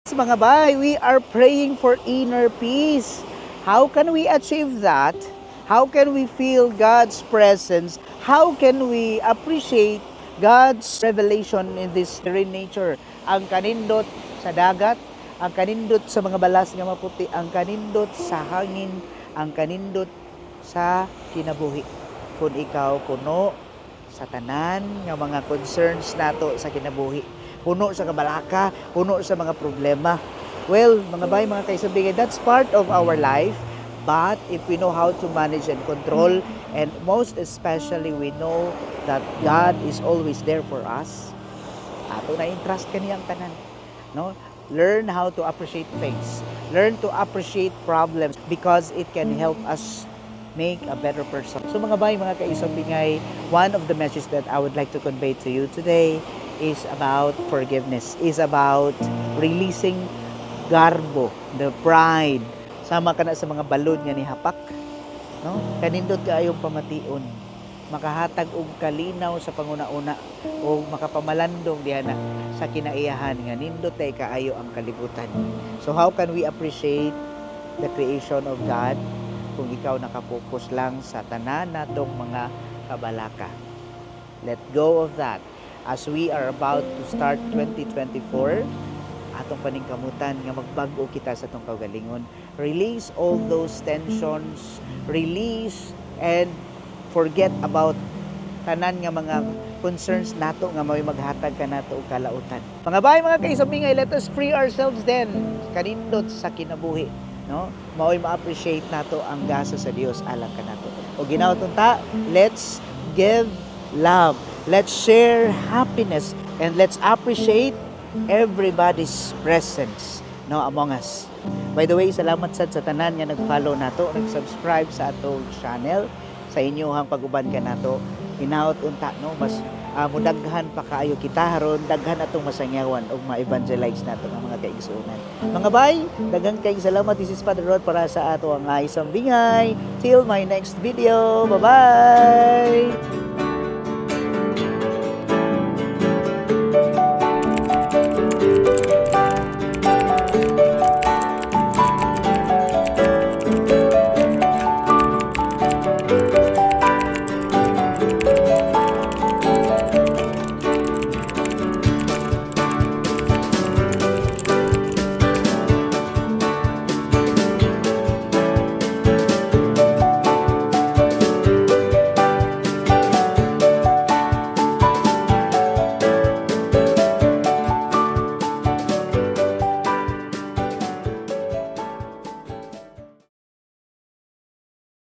Mga bay, we are praying for inner peace. How can we achieve that? How can we feel God's presence? How can we appreciate God's revelation in this serene nature? Ang kanindot sa dagat, ang kanindot sa mga balas nga maputi, ang kanindot sa hangin, ang kanindot sa kinabuhi. Kung ikaw puno sa tanan nga mga concerns nato sa kinabuhi, puno sa kabalaka, puno sa mga problema. Well, mga bay, mga kaisambingay, that's part of our life. But if we know how to manage and control, and most especially we know that God is always there for us, ato na entrust kaniyang tanan. No? Learn how to appreciate things. Learn to appreciate problems because it can help us make a better person. So mga bay, mga kaisambingay, one of the messages that I would like to convey to you today is about forgiveness, is about releasing garbo, the pride. Sama kana sa mga balod nga nihapak, no? Kanindot kaayong pamation. Makahatag og kalinaw sa panguna-una o makapamalandong diha na sa kinaiyahan nga nindot tay kaayo ang kalibutan. So how can we appreciate the creation of God kung ikaw nakapokus lang sa tanan natong mga kabalaka? Let go of that. As we are about to start 2024, atong paningkamutan nga magbag-o kita sa atong kaugalingon. Release all those tensions, release and forget about tanan nga mga concerns nato nga may maghatag kanato og kalautan. Mga bay, mga kaisambingay, let us free ourselves then kanindot sa kinabuhi, no? Mao'y ma-appreciate nato ang gasa sa Dios alang kanato. O ginaot unta, let's give love. Let's share happiness and let's appreciate everybody's presence, no, among us. By the way, salamat sad sa tanan nga nag-follow nato, nag-subscribe sa atong channel, sa inyong pag-uban kanato. Hinaot unta, no, mas mudaghan pa kaayo kita haron daghan atong masangyawan ug ma-evangelize nato ang mga kaigsuonan. Mga bay, daghan kayong salamat. This is Father Rod para sa ato ang isang bingay. Till my next video. Bye-bye.